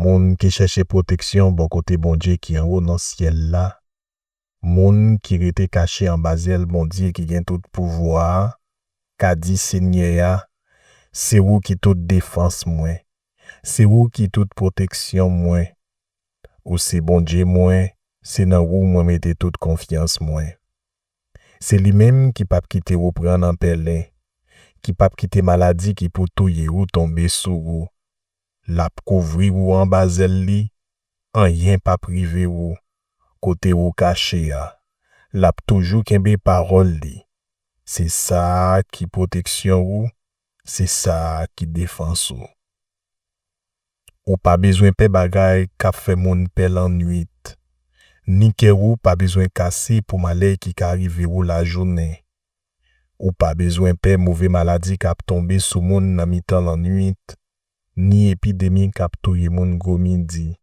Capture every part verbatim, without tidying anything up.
Moun ki chèche pwoteksyon bò kote Bondye ki anwo nan syèl la, moun ki rete kache anba zèl Bondye ki gen tout pouvwa a, ka di Senyè a, se ou ki tout defans mwen, se ou ki tout pwoteksyon mwen. Ou se Bondye mwen, se nan ou mwen mete tout konfyans mwen. Se li menm ki p ap kite ou pran nan pèlen, ki p ap kite maladi ki pou touye ou tonbe sou ou. L ap kouvri ou anba zèl li, anyen p ap rive ou. Kote ou kache a, l ap toujou kenbe pawòl li. Se sa a ki pwoteksyon ou, se sa a ki defans ou. Ou pa bezwen pè bagay k ap fè moun pè lannwit, ni kè ou pa bezwen kase pou malè ki ka rive ou lajounen. Ou pa bezwen pè move maladi k ap tonbe sou moun nan mitan lannwit, ni epidemi k ap touye moun gwo midi.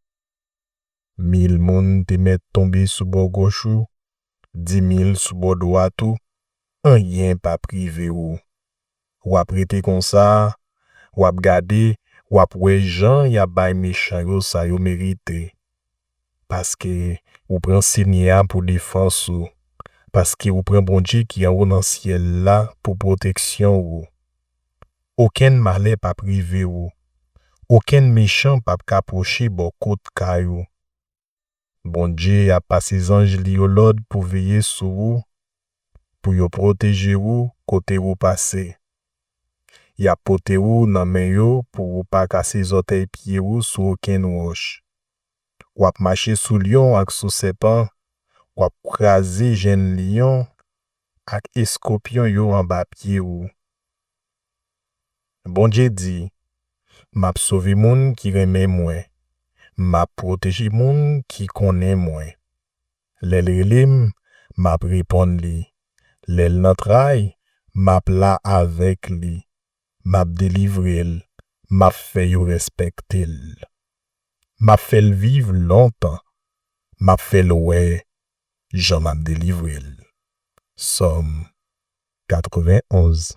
Mil moun te mèt tonbe sou bò gòch ou, dimil sou bò dwat ou, anyen p ap rive ou. W ap rete konsa, w ap gade, w ap wè jan y ap bay mechan yo sa yo merite. Paske ou pran Senyè a pou defans ou, paske ou pran Bondye ki anwo nan syèl la pou pwoteksyon ou. Okenn malè p ap rive ou, okenn mechan p ap ka pwoche bò kot kay ou. Bondye ap pase zanj li yo lòd pou veye sou ou, pou yo pwoteje ou kote ou pase. Y ap pote ou nan men yo pou ou pa kase zòtèy pye ou sou okenn wòch. W ap mache sou lyon ak sou sèpan, w ap kraze jenn lyon ak eskopyon yo anba pye ou. Bondye di, m ap sove moun ki renmen mwen, m ap pwoteje moun ki konnen mwen. Lè l rele m, m ap reponn li. Lè l nan tray, m ap la avèk li. M ap delivre l, m ap fè yo respekte l. M ap fè l viv lontan, m ap fè l wè jan m ap delivre l. Sòm katrevenn onz.